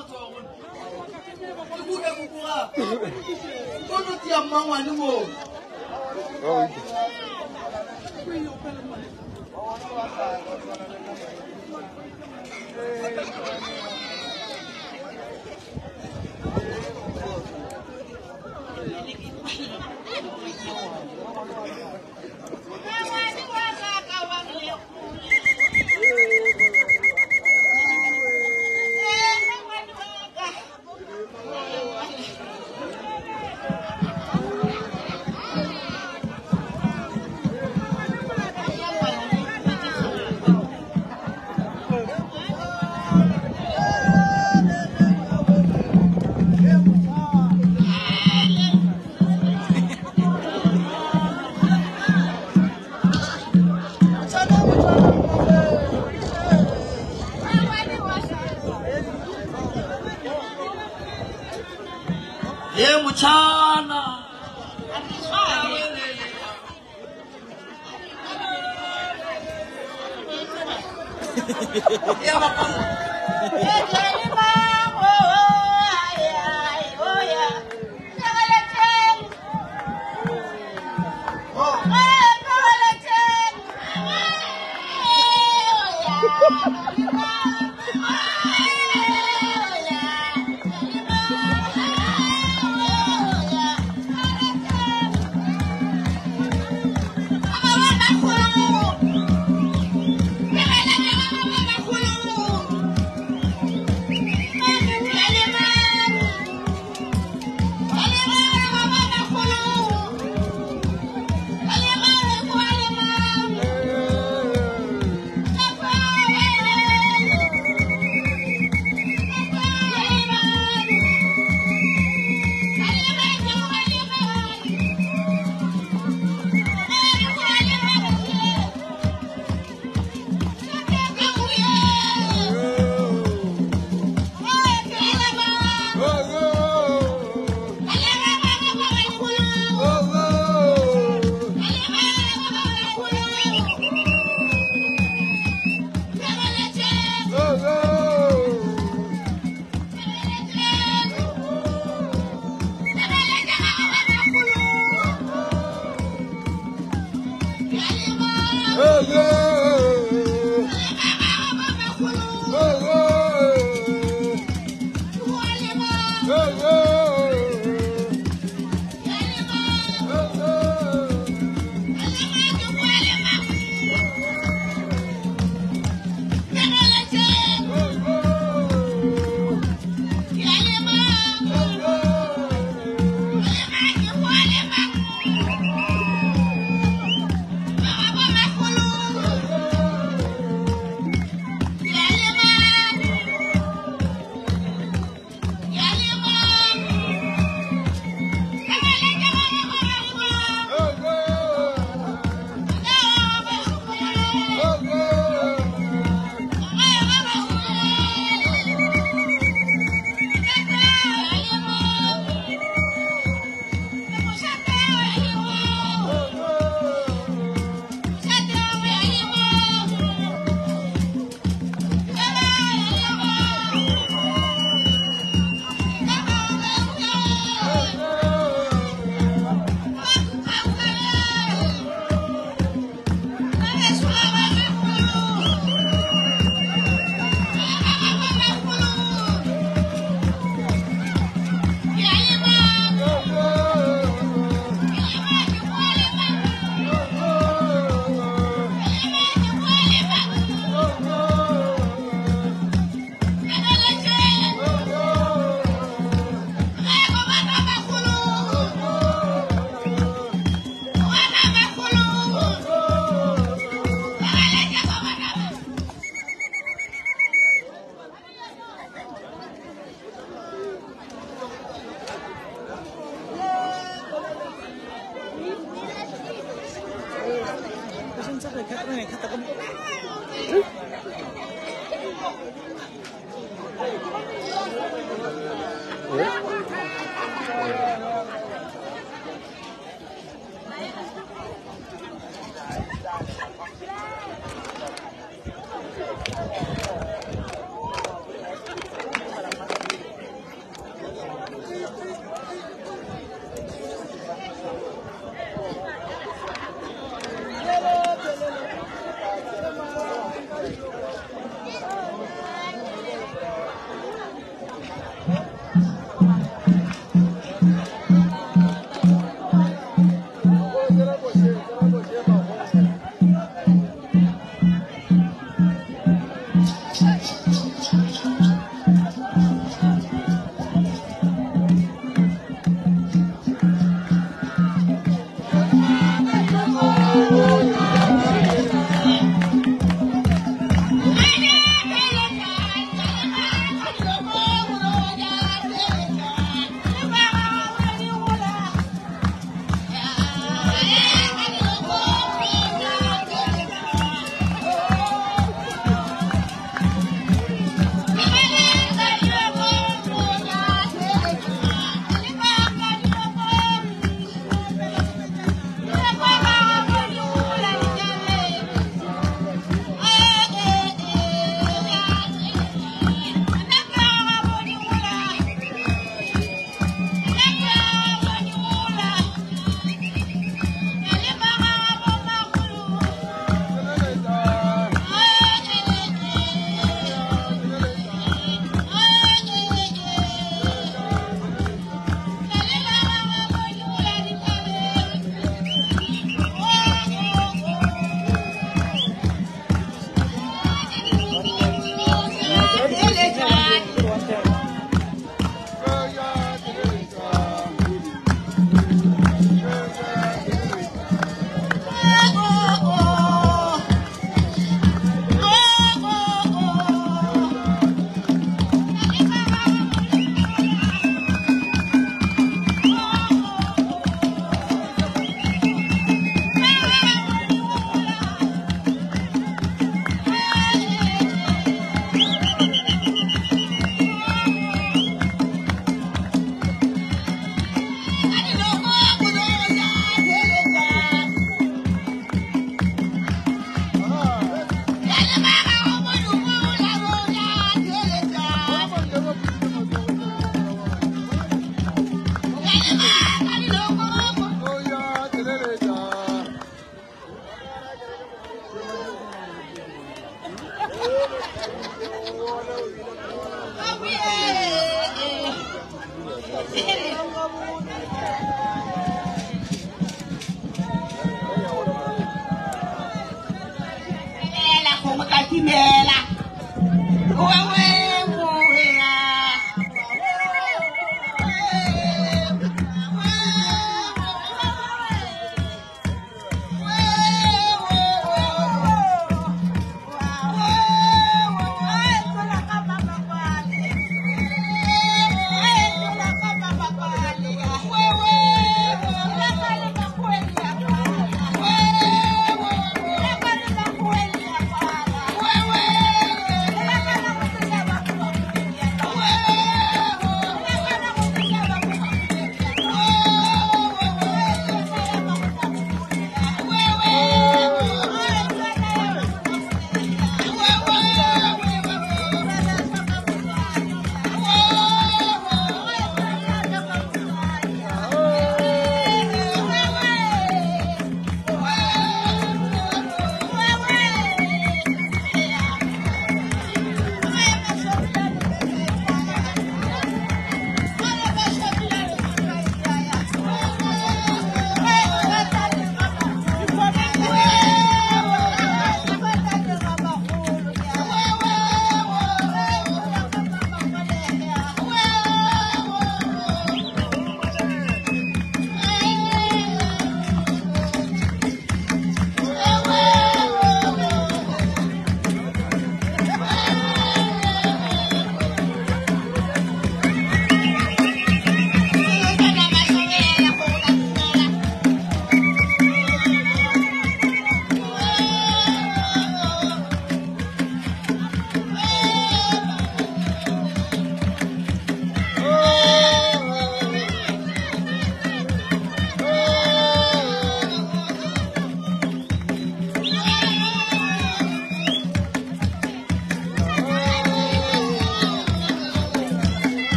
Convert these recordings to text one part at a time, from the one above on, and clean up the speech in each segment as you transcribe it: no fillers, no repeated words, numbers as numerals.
matsogo ke kuke kukuga o no tia mmangwane moo. Ye motšhana. Ya bapala.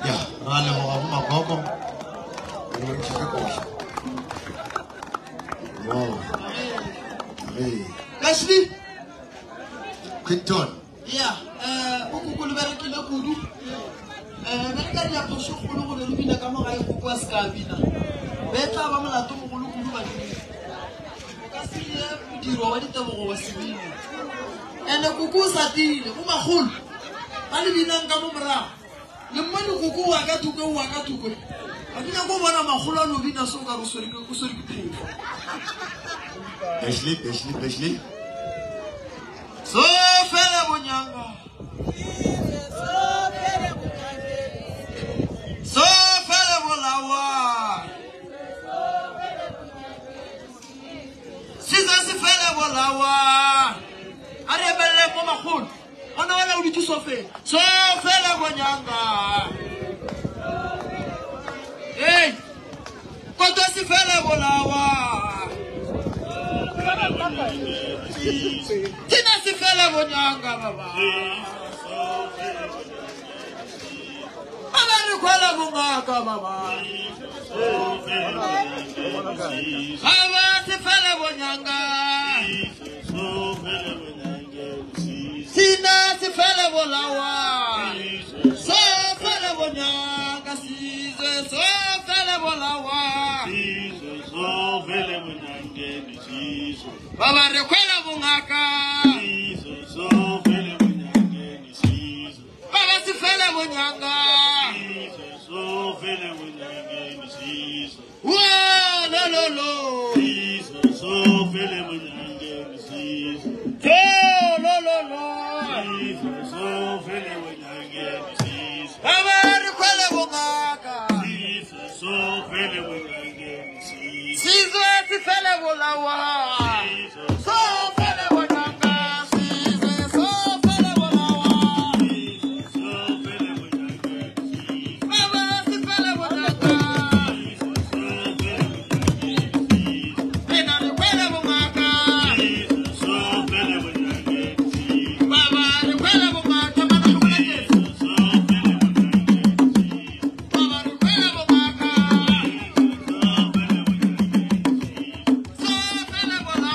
Ya, ra leboga bo makoko. Re bontšhitše koša. Wow. Hey. Ashley. Quinton. Ya, o koko le berekile kudu. Be re ka dira phošo kgolo go be re bina ka mo gae koko a se ka bina. Be e tla ba molato mogolo kudu badimo. O ka se dire modiro wa ditebogo wa se bine. Ene koko o sa tiile, bo makgolo ba le binang ka mo morago. Le mmone koko wa ka thoko, wa ka thoko. Ga ke nyako bona makgolo a no bina se o ka re o swere ke phefo. Ashley, Ashley, Ashley. So fele bonyanga. So fele bolawa. Siza se fele bolawa. A re emelle mo makgolo. Ona wena o dutse so fele. So fele bonyanga. Hey. Kodwa se fele bolawa. Thina sifele bonyanga baba. Baba re kwela bongaka baba. Baba se fele bonyanga. Sina se fele bolawa. So fele bonyanga sizwe so fele bolawa. Baba re kwela bongaka. Baba se fele bonyanga. Wa lo lo lo. Lo lo lo lo. Baba re kwele bongaka. Sizwe se fele bolawa. So fele bonyanga sizwe so fele bolawa. Baba se fele bonyanga. Rena re kwele bongaka. Baba re kwele bongaka bana re kwele Jesu. Baba re kwele bongaka. So fele bolawa.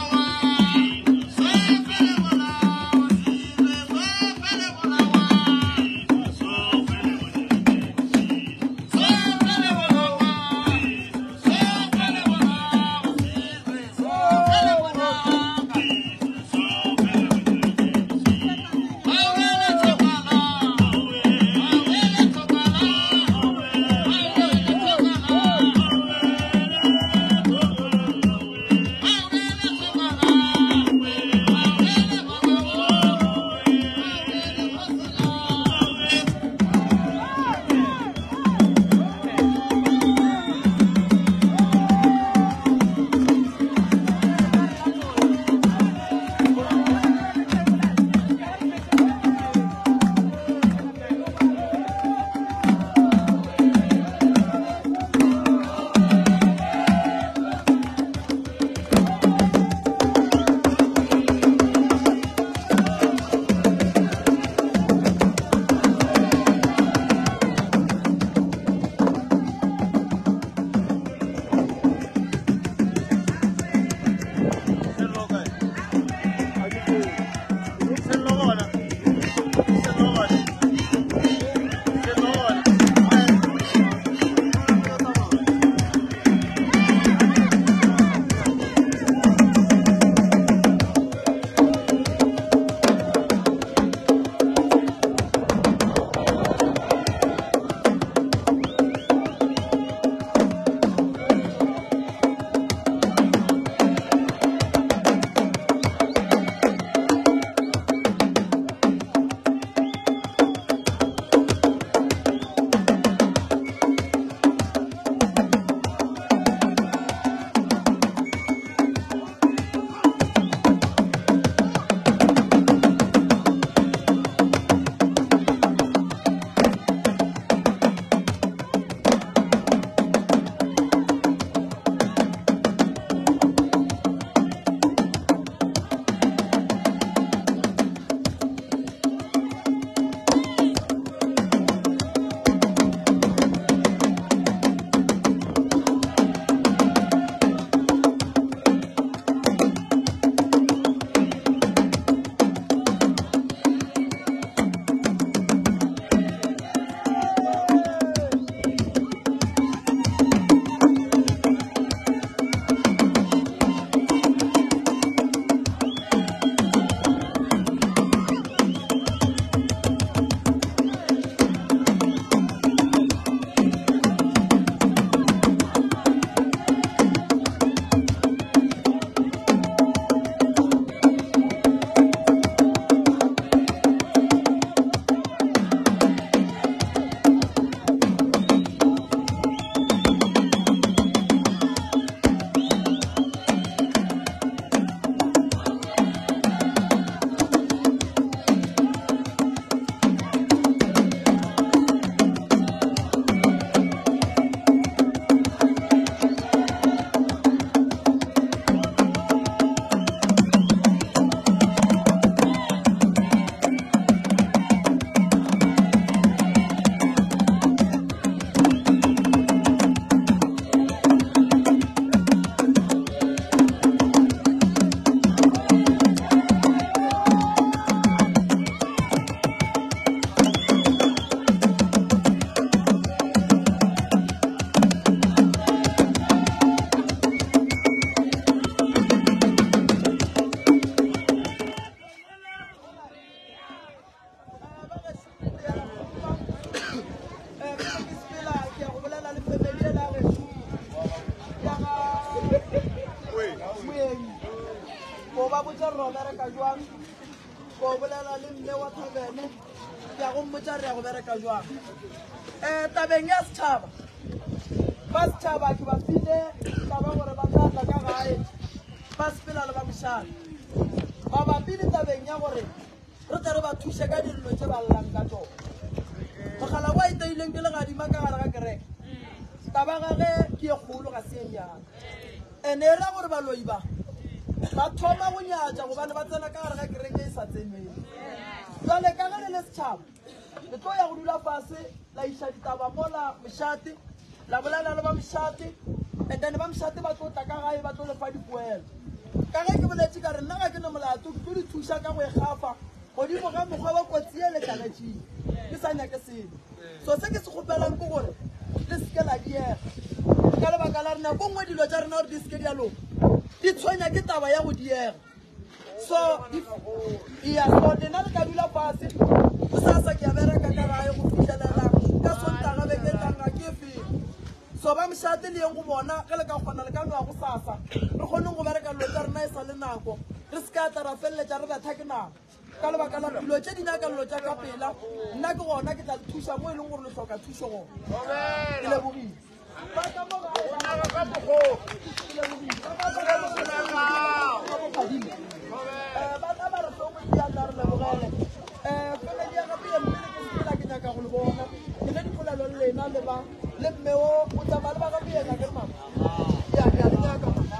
ba botša re ro bereka jwang ko bolela le mme wa thabene ke ya go mmotša re ya go bereka jwang um tabeng ya setšhaba ba setšhaba ke ba file taba gore ba tla tla ka gae ba sepela le ba mošana mabapi le tabeng ya gore re tle re ba thuše ka dillo tše ba llang ka tsona mogala wa iteileng ke legadima ka gare ga kereke taba gage ke e kgolo ga se e nyana ene e ra gore baloi ba ba thoma go nyatša gobane ba tsena ka gare ga kereke e sa tsenweng jale ka ge le le setšhaba le tlo ya go dula fase la iša ditaba mola mošate la bolela le ba mošate and then ba mošate ba tlo tla ka gae ba tlo lefa dipoelo ka ge ke boletše ka re nna ga ke ne molato ke tlo di thuša ka go e gafa godimo ga mokgwa wa kotsi e letlagetšeng ke sa nyake selo so se ke se kgopelang ke gore le seke la diega ka lebaka la rena ko nngwe dilo tša rena gore di seke di a loka di tshwenya ke taba ya go diega so ya so lena le tla dula fase go sasa ke a bereka ka gae go fitlhelela ka sontaga beke tlang ga ke fele so ba mošate le yeng go bona ge le ka kgona le ka noa go sasa re kgoneng go bereka dilo tša rena e sa le nako re se ka tla ra feleletša re betha ke nako ka lebaka la dilo tše di nyaka dilo tša ka pela nna ke gona ke tla le thuša mo e leng gore le hloka thušo gona ke lebogile ba tla ba re hlongwe diatla re lebogele um family ya gape ye mme le ke sepela ke nyaka go le bona ke ge dipolelo le lena le ba le mme o o tsamaya le ba gape yena ke re mama ya ke a le nyaka mama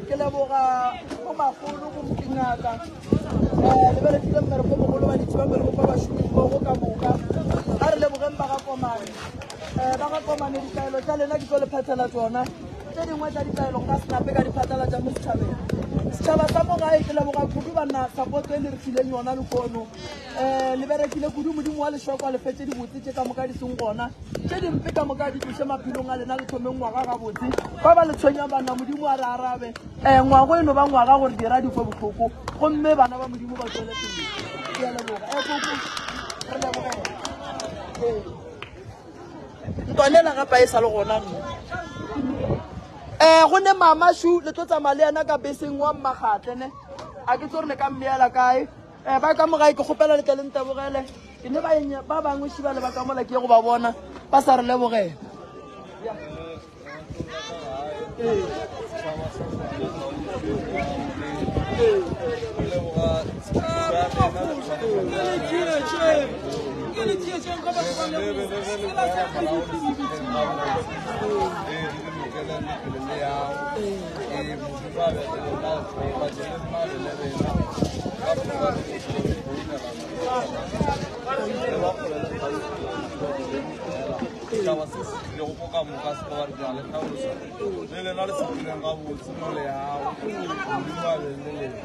Ke leboga go magolo go mokingaka um le berekile mmereko mogolo ba ditse ba mmereko ba bašomi mmogo ka moka a re lebogeng ba ga komane um ba ga komane ditaelo tša lena ke tlo le phethela tsona tše dingwe tša ditaelo nka senape ka di phatlalatša mo setšhabeng setšhaba sa mo gae ke leboga kudu banna sapoto e le re fileng yona lekono um le berekile kudu modimo wa lešoko a lefetse dibotse tše ka moka di seng gona tše dimpe ka moka di tloše maphelong a lena le thomeng ngwaga gabotse ba ba le tshwenya banna modimo a re arabe um ngwago e no ba ngwaga gore dira di kwe bohloko gomme bana ba modimo ba tswele pele ke a leboga e koko re lebogela ee ntwanela gape e sa le gona nne. Um go ne mama shu le tlo tsamaya le yena ka beseng wa mmagatle ne a ke tse gore le ka mmeela kae um ba ka mogae ke kgopela le tle le ntebogele ke ne ba bangwe šiba le ba ka mola ke ye go ba bona ba sa re lebogela. Setšhaba se se tlilego ko ka moka se ka ba re ke a le hlalosa le lena le sepeleng gabotse mo le yago. Modimo a be le lena.